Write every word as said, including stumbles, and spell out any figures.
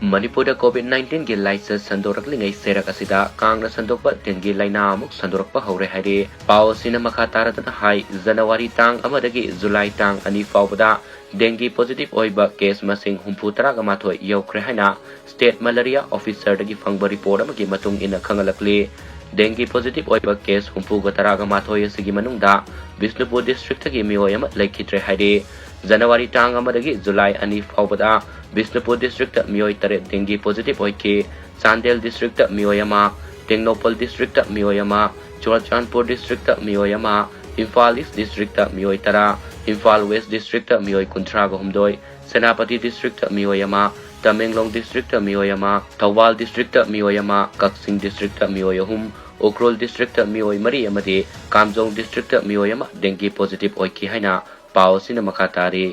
ꯃꯅꯤꯄꯨꯔꯗ COVID nineteenꯒꯤ ꯂꯥꯏꯆꯠ ꯁꯟꯗꯣꯔꯛꯂꯤꯉꯩ ꯆꯩꯔꯛ ꯑꯁꯤꯗ ꯀꯥꯡꯅ ꯁꯟꯗꯣꯛꯄ dengue ꯂꯥꯏꯅꯥ ꯑꯃꯨꯛ ꯁꯟꯗꯣꯔꯛꯄ ꯍꯧꯔꯦ ꯍꯥꯏꯔꯤ꯫ ꯄꯥꯎ ꯑꯁꯤꯅ ꯃꯈꯥ ꯇꯥꯔꯗꯨꯅ ꯍꯥꯏ, ꯖꯅꯋꯥꯔꯤ ꯇꯥꯡ ꯑꯃꯗꯒꯤ ꯖꯨꯂꯥꯏ ꯇꯥꯡ ꯑꯅꯤ ꯐꯥꯎꯕꯗ dengue positive ꯑꯣꯏꯕ case ꯃꯁꯤꯡ ꯍꯨꯝꯐꯨ ꯇꯔꯥꯒ ꯃꯥꯊꯣꯏ ꯌꯧꯈ꯭ꯔꯦ ꯍꯥꯏꯅ state malaria officerꯗꯒꯤ ꯐꯪꯕ report ꯑꯃꯒꯤ ꯃꯇꯨꯡ ꯏꯟꯅ ꯈꯪꯍꯜꯂꯛꯂꯤ꯫ Dengue positive ꯑꯣꯏꯕ case ꯍꯨꯝꯐꯨꯒ ꯇꯔꯥꯒ ꯃꯥꯊꯣꯏ ꯑꯁꯤꯒꯤ ꯃꯅꯨꯡꯗ ꯕꯤꯁꯅꯨꯄꯨꯔ districtꯇꯒꯤ ꯃꯤꯑꯣꯏ ꯑꯃ ꯂꯩꯈꯤꯗ꯭ꯔꯦ ꯍꯥꯏꯔꯤ꯫ ꯖꯅꯋꯥꯔꯤ ꯇꯥꯡ ꯑꯃꯗꯒꯤ ꯖꯨꯂꯥꯏ ꯑꯅꯤ ꯐꯥꯎꯕꯗ ꯕꯤꯁꯅꯨꯄꯨꯔ districtꯇ ꯃꯤꯑꯣꯏ ꯇꯔꯦꯠ dengue positive ꯑꯣꯏꯈꯤ꯫ ꯆꯥꯟꯗꯦꯜ districtꯇ ꯃꯤꯑꯣꯏ ꯑꯃ, ꯇꯦꯡꯅꯧꯄꯜ districtꯇ ꯃꯤꯑꯣꯏ ꯑꯃ, ꯆꯨꯔꯆꯥꯟꯄꯨꯔ districtꯇ ꯃꯤꯑꯣꯏ ꯑꯃ, ꯏꯝꯐꯥꯜ East districtꯇ ꯃꯤꯑꯣꯏ ꯇꯔꯥ, ꯏꯝꯐꯥꯜ West districtꯇ ꯃꯤꯑꯣꯏ ꯀꯨꯟꯊ꯭ꯔꯥꯒ ꯍꯨꯝꯗꯣꯏ, ꯁꯦꯅꯥꯄꯇꯤ districtꯇ ꯃꯤꯑꯣꯏ ꯑꯃ, ꯇꯃꯦꯡꯂꯣꯡ districtꯇ ꯃꯤꯑꯣꯏ ꯑꯃ, ꯊꯧꯕꯥꯜ districtꯇ ꯃꯤꯑꯣꯏ ꯑꯃ, ꯀꯛꯆꯤꯡ districtꯇ ꯃꯤꯑꯣꯏ ꯑꯍꯨꯝ, ꯎꯈ꯭ꯔꯨꯜ districtꯇ ꯃꯤꯑꯣꯏ ꯃꯔꯤ ꯑꯃꯗꯤ ꯀꯥꯝꯖꯣꯡ districtꯇ ꯃꯤꯑꯣꯏ ꯑꯃ dengue positive ꯑꯣꯏꯈꯤ ꯍꯥꯏꯅ ꯄꯥꯎ ꯑꯁꯤꯅ ꯃꯈꯥ ꯇꯥꯔꯤ꯫